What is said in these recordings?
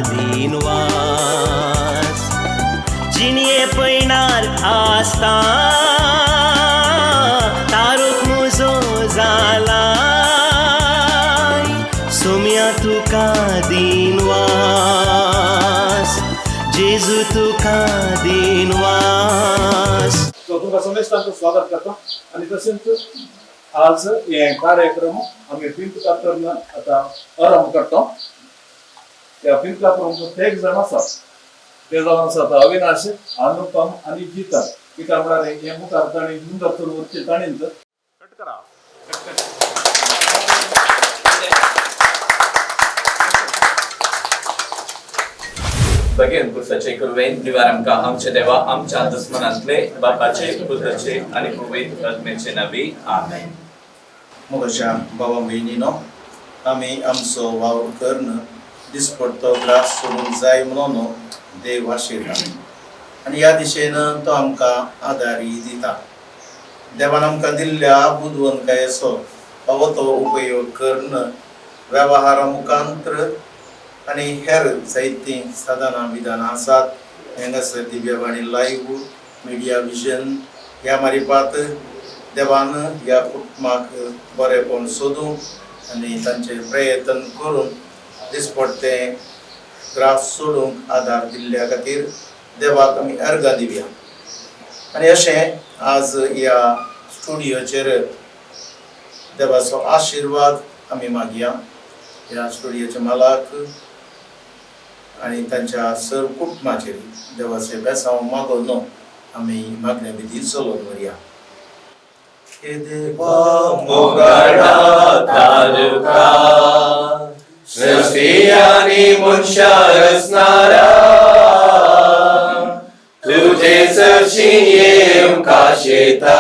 दिनवास. जिणये पयणार आसता तारूक मुजो जालाय, सोम्या तुका दिनवास, जेजू तुका दिनवास. सो तुमकां समेस्तांचें स्वागत करता आनी तशेंच आज हे कार्यक्रम आमी पिंपकातरन आतां आरंभ करता. ह्या पिंपकातरून तेग जाण आसात, ते जावन आसात अविनाश, अनुपम आनी गीता. गीता म्हळ्यार हे मुखार तांणी मुंदर चड वचचे ताणींच कट करा. भगेन पुरसाचे कुरवेन निवार आमकां आमचे देवा आमच्या दुस्मनांतले बापाचे पुताचे आनी पवित्र आत्म्याचे नांवी आमेन. मोगाच्या बाबा भयणीनो, आमी आमचो वावर करून दिसपडतो ग्रास सोडूंक जाय म्हणून देव आशिर्वाद आनी ह्या दिशेन तो आमकां आदारी दिता. देवान आमकां दिल्ल्या बुदवंतकायेचो फावो तो उपयोग करून वेव्हारा मुखांत्र आनी हेर जायतीं साधनां विधानां आसात. हांगासर दिव्यवाणी लायव्ह मिडिया विजन ह्या मारिपात देवान ह्या कुटुंबाक बरेपण सोदूंक आनी तांचें प्रयत्न करून दिसपडतें ग्रास सोडूंक आदार दिल्ल्या खातीर देवाक आमी अर्गां दिवया. आनी अशें आज ह्या स्टुडियोचेर देवाचो आशिर्वाद आमी मागया. ह्या स्टुडियोच्या मालाक आनी तांच्या सर्व कुटुंबाचेर देवाचें बेसांव मागोवन आमी मागण्या विधी चलोवन व्हरया. हे देवा मोगाडा तारुका सृष्टी आनी मनशा रचणारा, तुजे सरशी येवंक आशेता.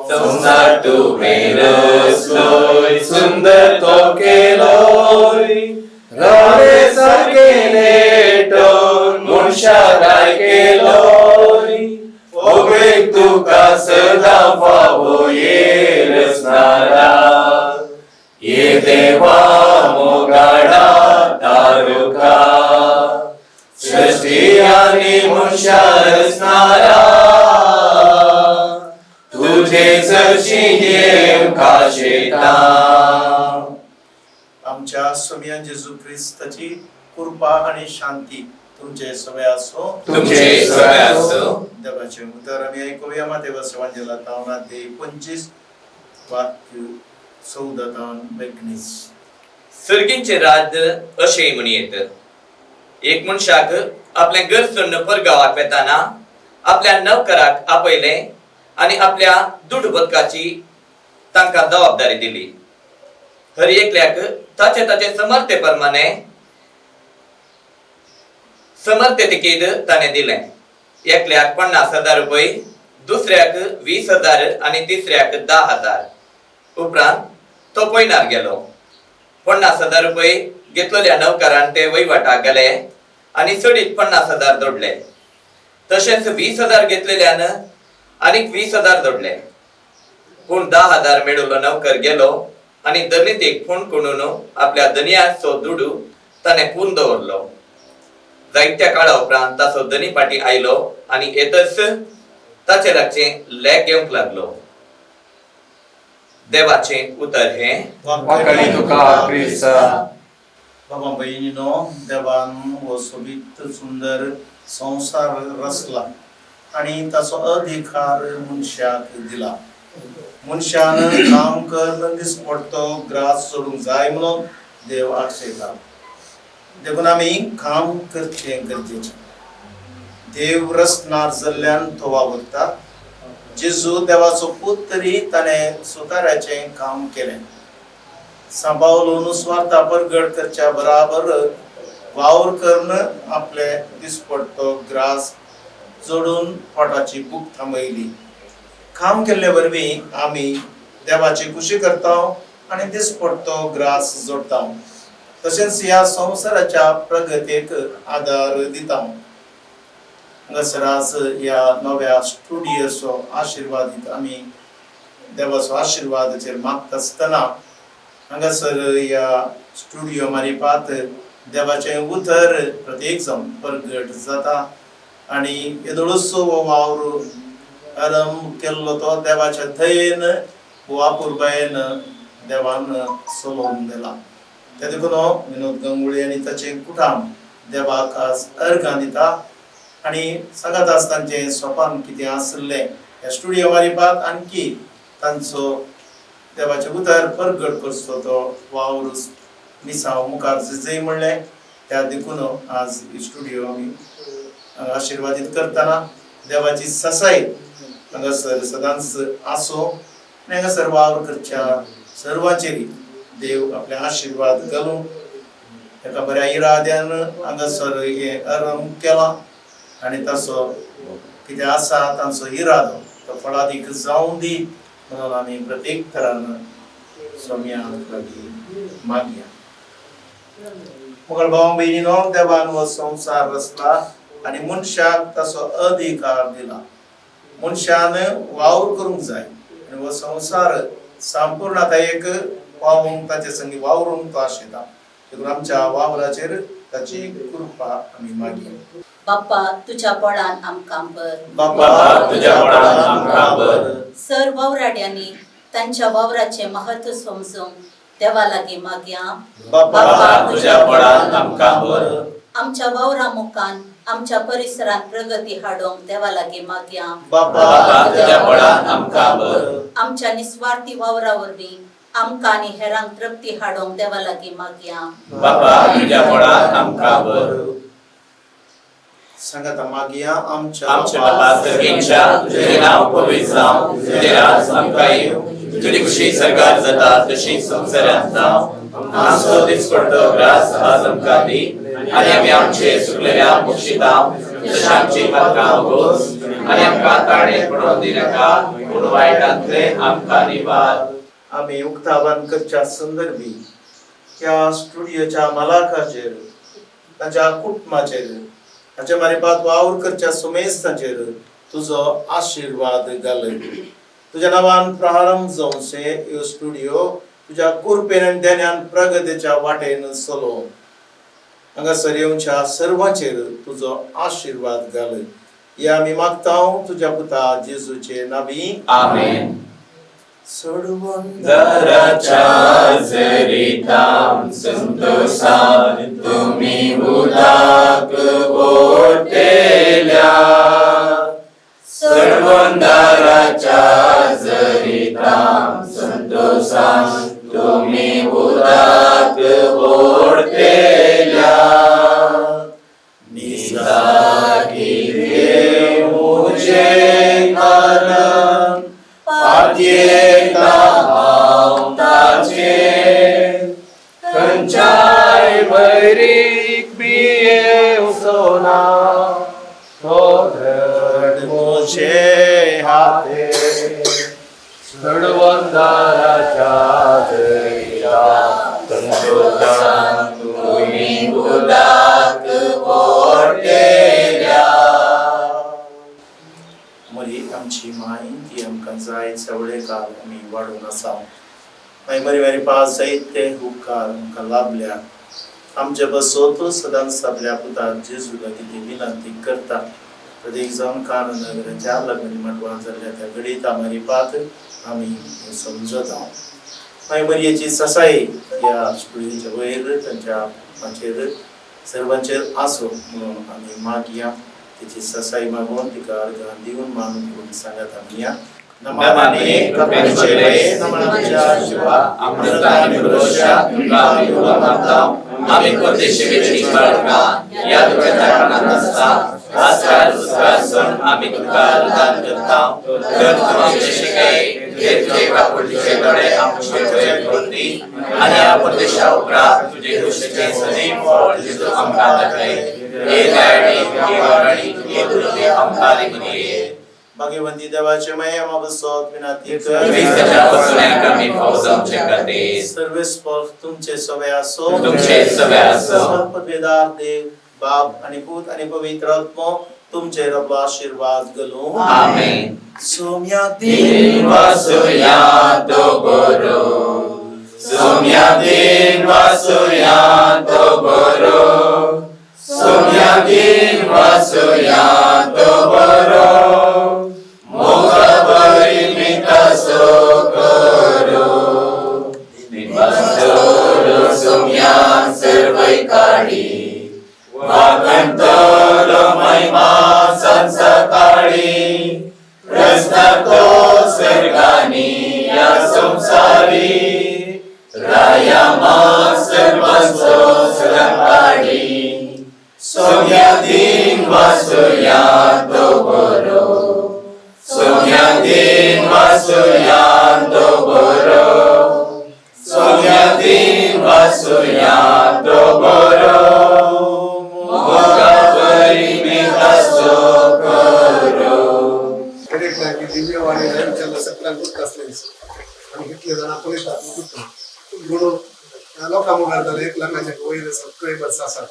संवसार तुवें रचलोय, सुंदर तो केलोय, राणे सारकें नेटोन मनशाक आयकेलोय. ओगळीक तुका सदां फावो ये रचणारा, ये देवा मोगाडा तारुका सृष्टी आनी मनशा रचणारा, तुजे सरशी येवंक आशेता. आमच्या सोम्या जेजू क्रिस्ताची कृपा आनी शांती तुमचे सगळे आसो. तुमचे सगळे आसो. देवाचे उतर आमी आयकुया. मातेवा सेवांजेला तावन अध्याय 25 वाक्य 14 तावन 19. सर्गींचे राज्य अशें म्हणयेत, एक मनशाक आपलें घर सोडून परगांवाक वेताना आपल्या नवकराक आपयलें आनी आपल्या दुड बदकाची तांकां जबाबदारी दिली. हर एकल्याक ताचे ताचे समर्थे प्रमाणे समर्थे तिकीट ताणें दिलें. एकल्याक 50,000 रुपये, दुसऱ्याक 20,000 आनी तिसऱ्याक 10,000. उपरांत तो पयणार गेलो. 50,000 रुपये घेतलेल्या नवकरान ते वहिवाटाक गेले आनी चडीत 50,000 जोडले. तशेंच 20,000 घेतलेल्यान आनीक 20,000 जोडले. पूण 10,000 मेळिल्लो नवकर गेलो आनी दर्नीतेक फोन करून आपल्या धनयाचो दुडू ताणें पूर्ण दवरलो. जायत्या काळा उपरांत ताचो धनी फाटीं आयलो आनी येतच ताचे लागचें लेख घेवंक लागलो. देवाचें उतर हें. वांकडी तुका क्रिस्ता. बाबा भयणीनो, देवान हो सोबीत सुंदर संवसार रचला आनी ताचो अधिकार मनशाक दिला. मनशान काम करून दिसपडतो ग्रास सोडूंक जाय म्हणून देव आक्षेता. देखून आमी काम करचें गरजेचें. देव रचणार जाल्ल्यान तो वावुरता. जेजू देवाचो पूत तरी ताणें सुताराचें काम केलें. सांबावलून स्वार्था परगट करच्या बराबर वावर करून आपले दिसपडतो ग्रास जोडून पोटाची भूक थांबयली. काम केल्ले वरवीं आमी देवाची खुशी करता आनी दिसपडतो ग्रास जोडटा, तशेंच ह्या संवसाराच्या प्रगतीक आदार दिता. हांगासर आज ह्या नव्या स्टुडियोचो आशिर्वादीत आमी देवाचो आशिर्वादाचेर मागता आसतना हांगासर ह्या स्टुडियो मारिपात देवाचें उतर प्रत्येक जावन प्रगट जाता आनी येदोळचो हो वावर आरंभ केल्लो तो देवाच्या दयेन वा पुरबायेन देवान चलोवन दिला. त्या देखून विनोद गंगुळे आनी ताचें कुटाम देवाक आज अर्घां दिता आनी सांगत आस तांचें सोपान कितें आसलें ह्या स्टुडियो मारिपात आणखी तांचो देवाचें उतर प्रगट करचो तो वावर मिसांव मुखार जय म्हणलें. त्या देखून आज स्टुडियो आमी आशिर्वादीत करतना देवाची ससाय हांगासर सदांच आसो आनी हांगासर वावर करच्या सर्वांचेर देव आपले आशिर्वाद घालूं. एका बऱ्या इराद्यान हांगासर हें आरंभ केला आनी ताचो कितें आसा तांचो इरादो तो फळादीक जावं दी म्हणून आमी प्रत्येक तरान सोम्या लागीं मागया. मुखार भाव भयणीनो, देवान हो संवसार रचला आनी मनशाक ताचो अधिकार दिला. मनशान वावर करूंक जाय आनी हो संवसार संपूर्णतायेक पावोवंक ताचे संगी वावरूंक तो आशिता. देखून आमच्या वावराचेर ताची कृपा आमी मागया. बाप्पा तुझ्या बळान आमकां बर, बापा तुझ्या बळान आमकां बर. सर वावराड्यांनी तांच्या वावराचें महत्व समजूंक देवा लागीं मागया. बापा तुझ्या बळान आमकां बर. आमच्या वावरा मुखान आमच्या परिसरांत प्रगती हाडूंक देवा लागीं मागया. बापा तुझ्या बळान आमकां बर. आमच्या निस्वार्थी वावरा वरवीं आमकां आनी हेरांक तृप्ती हाडूंक देवा लागीं मागया. बापा तुझ्या बळान आमकां बर. सांगात मागया. आमच्या आमच्या बाबा सर्गेच्या, तुझें नांव पवित्र जावं, तुजें राज आमकां येवं, तुजी खुशी सरकार जाता तशी संवसारांत जावं. आमचो दिसपडतो ग्रास आज आमकां दी आनी आमी आमचे सुकलेल्या बक्षिता तशें आमची पात्रां उगोस आनी आमकां ताणें पडोवन दिनाका पूण वायटांतलें आमकां निवार. आमी उक्तावन करच्या संदर्भी ह्या स्टुडियोच्या मालकाचेर, ताच्या कुटुंबाचेर, ताच्या मारिपात वावर करच्या सुमेस्ताचेर तुजो आशिर्वाद घाल. तुज्या नांवान प्रारंभ जावचे ह्यो स्टुडियो तुज्या कृपेन आनी देण्यान प्रगतीच्या वाटेन चलो. हांगासर येवच्या सर्वांचेर तुजो आशिर्वाद घाल. हे आमी मागता तुज्या पुता जेजूचे नावी. आमेन. सोडवून दराच्या जरितां संतोषान तुमी उदाक ओटेल्या. सर्वंदाराच्या जरितां संतोषान तुमी उदाक ओटेल्या. निजाकी देवचे कारण पातयेता हांव ताचेर, खंयच्याय वैरीक भियेवचो ना, तो धड म्हजे हाते. चडवंदाराच्या जरिता संतोषान तुमी उदाक ओटेल्या. मरी आमची माय ती आमकां जाय सवळे काल आमी वाडून आसा. मागीर बरी बरी पास जायत ते उपकार आमकां लाभल्या. आमचे बसोत सदांच आपल्या पुता जेजू लागीं ती विनंती करता. प्रत्येक जावन कान नगराच्या लग्न माटवान जाल्ल्या त्या घडीत आमारी पात आमी समजता. मागीर मरयेची ससाय ह्या स्टुडियोच्या वयर तांच्या माचेर सर्वांचेर आसूं म्हणून आमी मागया. तिची ससाई मागून तिका अर्घां दिवन मान करून सांगत आमी या. नमाने कृपेन भरले, नमनाच्या शिवा, अमृतानि पुरुषा, तुका आमी उलो मारता. आमी परदेशी वेची बाळकां, ह्या दुःखाच्या कारणान आसता. आजकाल दुसरा सण आमी तुका अनुदान करता. तर तूं आमचे शिकाय, जे तुजे काकुळटीचे दोळे आमचे वयर दवरती आनी ह्या परदेशा उपरांत तुजे खुशीचें सजीव फळ जेजू आमकां दाखय. हे दयाळी, हे वरणी, हे दुर्गे आमकां रिमये. भाग्यवंती देवाचे माया बसोत विनंती क्रिस्ताच्या बसण्याक आमी फावो जावचे खातीर सर्वेस्पर तुमचे सवे आसो. तुमचे सवे आसो. पदवेदार देव बाप आणि पूत आणि पवित्र आत्मो तुमचे रब्बो आशीर्वाद घालूं. आमेन. सोम्या दिन वासुया तो बरो, सोम्या दिन वासुया तो बरो. वासुया तो बरो मोगा परिमितासो करो दिनवासोलो सोम्या सर्वै काळी वागंतलो महिमा संसकाळी प्रश्न तो सर्गानी या संसारी राया मा सर्वांचो सरकाळी सोम्या दिन वासुया तो बरो सोम्या दिन वासुया तो बरो सोम्या दिन वासुया तो बरो मोगा परिमितासो करो. दरेकल्याक दिव्यवाणी लायव्ह चॅनल सगळ्यांक गुर्त आसलें आनी कितले जाणां पळयतात गुर्त म्हणून लोकां मुखार जाल्यार 1 लाखाच्या वयर सबस्क्रायबर्स आसात.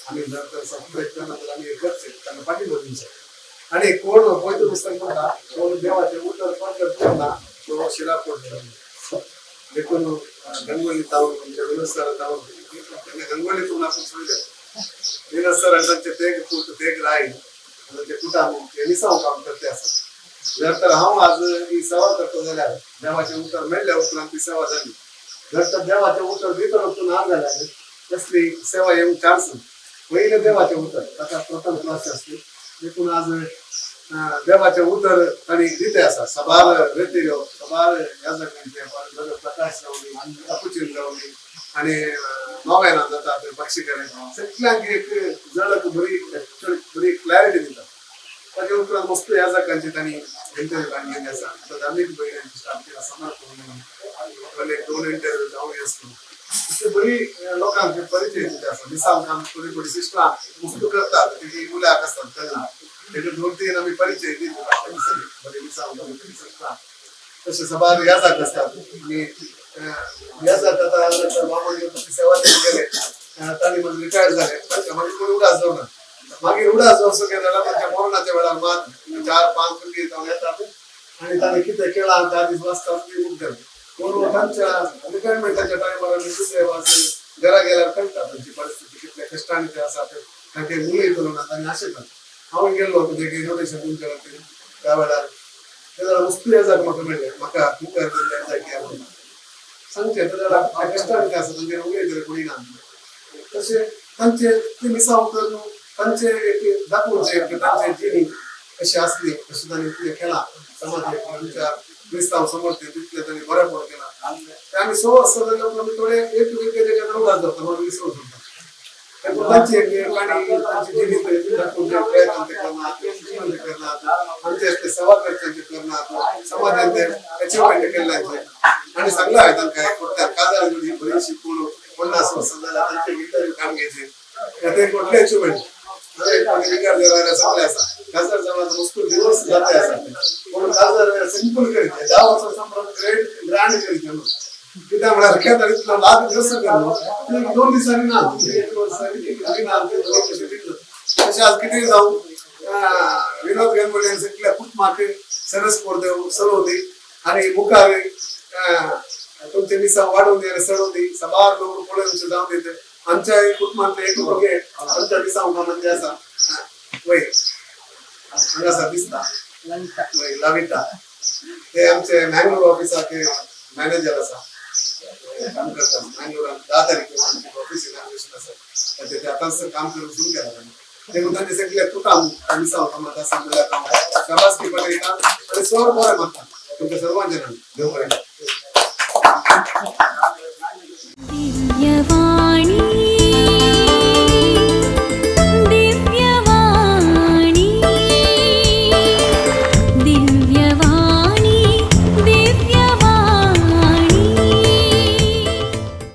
आमी जर तर सबस्क्रायब करना जाल्यार आमी करचे तांकां फाटीं दवरचे. आनी कोण पयतो पुस्तक म्हणटा कोण देवाचें उतर प्रगट करना तो शिरा पडटा. देखून गंगोली तावन आमच्या विनोद सर तावन गंगोली आपूण सोडले विनोद सर आनी तांचे तेग पूत तेग राय तांचे कुटाम ते मिसांव काम करते आसात. जर तर हांव आज ही सेवा करतो जाल्यार देवाचें उतर मेळ्ळ्या उपरांत ती सेवा जाली. जर तर देवाचें उतर भितर वचून ना जाल्यार तसली सेवा येवंक चान्स ना. पयलें देवाचें उतर ताका प्रथम क्लास आसली. देखून आज देवाचें उतर तांणी दिते आसा. सबार रेतियो सबार ह्या जाग्यांचे प्रकाश जावनी कपुचीन जावनी आनी नोवेनां जाता पक्षी कडेन सगळ्यांक एक जळक बरी बरी क्लॅरिटी दिता. ताजे उपरांत मस्त ह्या जाग्यांची तांणी इंटरव्यू काडलेली आसा. आतां धार्मीक भयणांची स्टार्ट केला समर्पण म्हणून एक 2 इंटरव्यू जावनी आसलो. अशें बरी लोकांक परिचय दिता आसा. मिसांव काम थोडी थोडी सिस्टरां मस्त करतात तेजी मुल्याक आसतात तेन्ना तेजे 2-3 आमी परिचय दिता बरे मिसांव सिस्टरां तशें सबार ह्या जाग आसतात. आनी ह्या जाग आतां मामा सेवा गेले तांणी मागीर रिटायर्ड जाले तांच्या मागीर कोणी उडास जावना. मागीर उडास जावचो केन्ना जाल्यार तांच्या मरणाच्या वेळार मात 4-5 भुरगीं जावन येतात आनी तांणी कितें केलां त्या दीस वाचतात ती बूक जाता. म्हणून तांच्या रिटायरमेंटाच्या टायमार आमी दुसरे वाच घरा गेल्यार कळटा तांची परिस्थिती कितल्या कश्टांनी ते आसा. तांचे उलयतलो ना तांणी आशेतात. हांव गेल्लो तुजे इनोवेशन तुमच्या खातीर त्या वेळार ते जाल्यार मस्त येजाक म्हाका मेळ्ळें. म्हाका मुखार जाय की सांगचें ते जाल्यार कश्टांनी ते आसा तांचेर उलयतले कोणी ना. तशें तांचे ते मिसांव करून तांचे एक दाखोवचें की तांचे जिणी कशी आसली कशें तांणी कितें केलां समाजाक आमच्या क्रिस्तांव समोर ते तितलें तांणी बरेंपण केलां. ते आमी 100 वर्सां जाल्यार आमी थोडे एक वेगळे उडास जाता म्हणून विसरून सोडटा. तांची एक काणी तांची जिणी दाखोवचे प्रयत्न ते करनात शिक्षण ते करनात आमचे ते सेवा करच्यांचे करनात समाजान ते अचिवमेंट केल्ल्यांचे. आनी सांगलां हांवें तांकां कोट्यार काजार जोडी बरीशी कोण 50 वर्सां जाल्यार तांचे इंटरव्यू काडून घेवचे ते कोटले अचिवमेंट विचार सगळे आसा. काजार जावं मस्त दिवस जाते आसा पूण काजार सिंपल करीत 10 वर्सां संभ्रम ग्रेट ग्रँड करीत म्हणून कित्याक म्हळ्यार खेळ इतलो लाख दिवस करलो 2 दिसांनी ना 1 वर्सांनी ना तशें आज कितें जावं विनोद गणपती सगळ्या कुटुंबाक सरस देव सरोवदी आनी मुखार तुमचे मिसांव वाडोवन दी आनी सरोवदी सबार लोक पळोवन जावन दिते. आमच्या कुटुंबांतले एक भुरगें आमच्या मिसांव म्हणजे आसा वय हांगासर दिसता वय लविता ते आमचे मँगलोर ऑफिसाक मॅनेजर आसा काम करतात मँगलोरान 10 तारखेक आमचे ऑफिस इनॉग्रेशन आसा ताचें ते आतांच काम करून सुरू केलां तांणी. देखून तांचे सगळे कुटाम मिसांव कामात आसा म्हणल्यार शाबासकी पटयता आनी सर बरें मागता तुमच्या सर्वांचे नांव देव बरें. दिव्यवाणी.